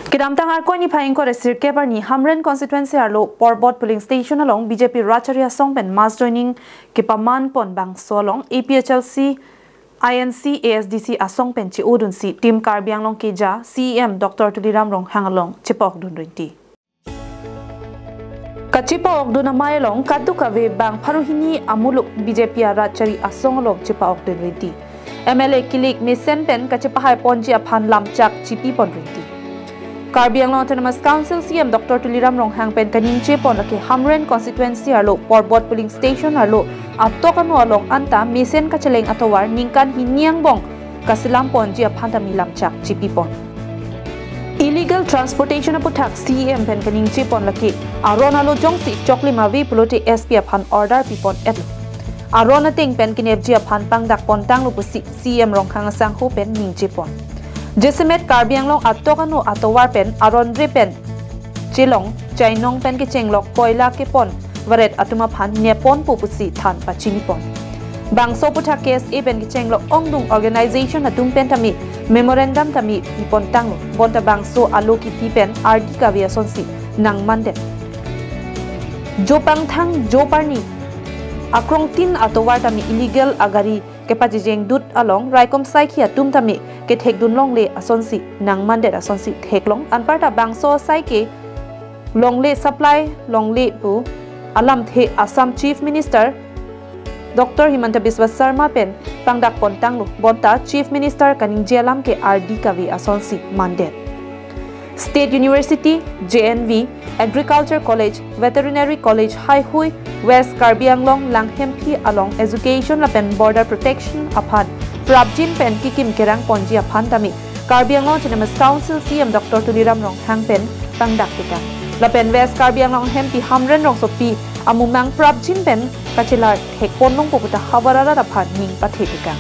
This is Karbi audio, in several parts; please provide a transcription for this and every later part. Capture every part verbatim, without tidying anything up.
Kedamtang Arkoi niphai ingkoi ra sirkep arni Hamren constituency arlo Porbot polling station along B J P rat chari asong pen mass joining kepaman pon bangso along A P H L C, I N C, A S D C asong pen che-odunsi Team Karbi Anglong keja C E M Doctor Tuliram Ronghang along chepa-okdun rinti. Kachepa-okdun amei along kadokave bang pharo hini amuluk B J P arat chari asong along chepa-okdun rinti. M L A kilik mesen pen kachepahai ponji aphan lamchak chepi pon rinti. Karbi Anglong Autonomous Council C E M Doctor Tuliram Ronghang pen kaningje pon lake Hamren constituency arlo Porbot polling station arlo atok ano along anta mesen kacheleng atovar ningkan hini angbong kaselam ponji aphan tame lamchak chepi pon. Illegal transportation aputhak C E M pen kaningje pon lake aron alo jongsi choklim ave pulote S P aphan order pi pon etlo. Aron ateng pen kenepji aphan pangdak pon tanglo pusi C E M Ronghang asangho pen ningje pon. Jasemet Karbi Anglong atok ano atovar pen aron re pen chelong chainong pen kechenglok koila kepon varet atum aphan nep ponpo pusi than pachini pon. Bangso aputhak K S A pen kechenglok ongdung organization atum pen tame memorandum tame pi pon tanglo. Bonta bangso alo kipi pen ardi kave asonsi nangmandet. Jopangthang joparni akrongtin atovar tame illegal agari kepachejeng dut along raikom saikhi atum tame kethekdun longle asonsi nangmandet asonsi theklong. Anparta bangso asai ke longle supply longle pu alamthe Assam Chief Minister Doctor Himanta Biswa Sarma pen pangdak pon tanglo. Bonta Chief Minister kaningje alam ke ardi kave asonsi mandet. State University, J N V, Agriculture College, Veterinary College, haihui West Karbi Anglong Langhemphi along education lapen border protection aphan prapjin pen kikim kerang ponji aphan tame Karbi Anglong Autonomous Council C E M Doctor Tuliram Ronghang pen pangdak tekang. Lapen West Karbi Anglong Hempi Hamren Rongsopi amumang prapjin pen kachelar thek pon longpo puta havar arat aphan ning pathe tekang.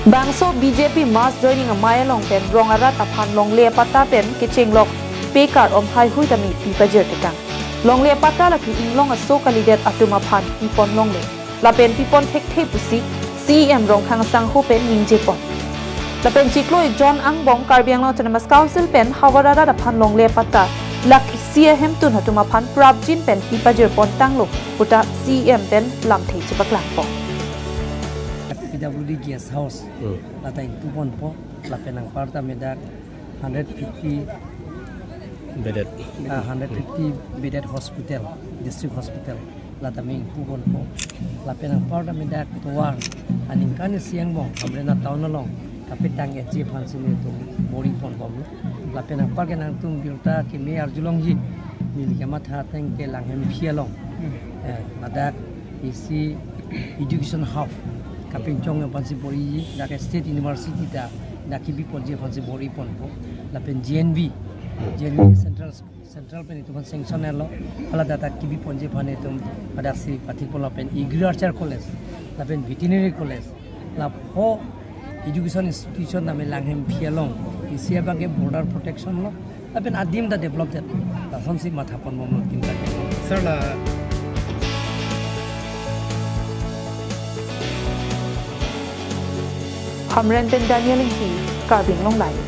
Bangso B J P mass joining amei along pen rong arat aphan longle apatta pen kechenglok pekar om haihui tame pi pajir tekang. Longle apatta lake inglong aso kalidet atum aphan pi pon longle. Lapen pi pon thekthe pusi C E M Ronghang asangho pen ningje pon. Lapen chiklo ikjon angbong Karbi Anglong Autonomous Council pen havar arat aphan longle apatta lakh isi ahemtun atum aphan prapjin pen pi pajir pon tanglo puta C E M pen lamthe chepaklang pon. P W D guest house Hmm. lata ingpu ponpo, lapen anparta medak hundred fifty Bedded. ah, hundred fifty bedded hospital, district hospital, lata ingpu ponpo. Lapen anparta medak tovar aningkan isi angbong Hamren atown along kapetang etji aphansi nelitum bor-i pon bomlo. Lapen anpar ke nangtum birta keme arjulongji, neli kematha ateng ke Langhemphi along. Eh, ladak isi education hub kapinchong aphansi bor-iji, dak State University ta dak kipi ponji aphansi bor-i ponpo. Lapen J N V, J N V central, central pen itum aphan sanction etlo. Hala dak ta kipi ponji aphan itum adaksi pathik pon. Lapen Agriculture College, lapen Veterinary College, la pho education institution tame Langhemphi along isi abang ke border protection lo, lapen adim ta develop det, lasonsi matha pon bomlo tinta ke. Sir, la Hamren pen Daniel Ingti, Karbi Anglong Live.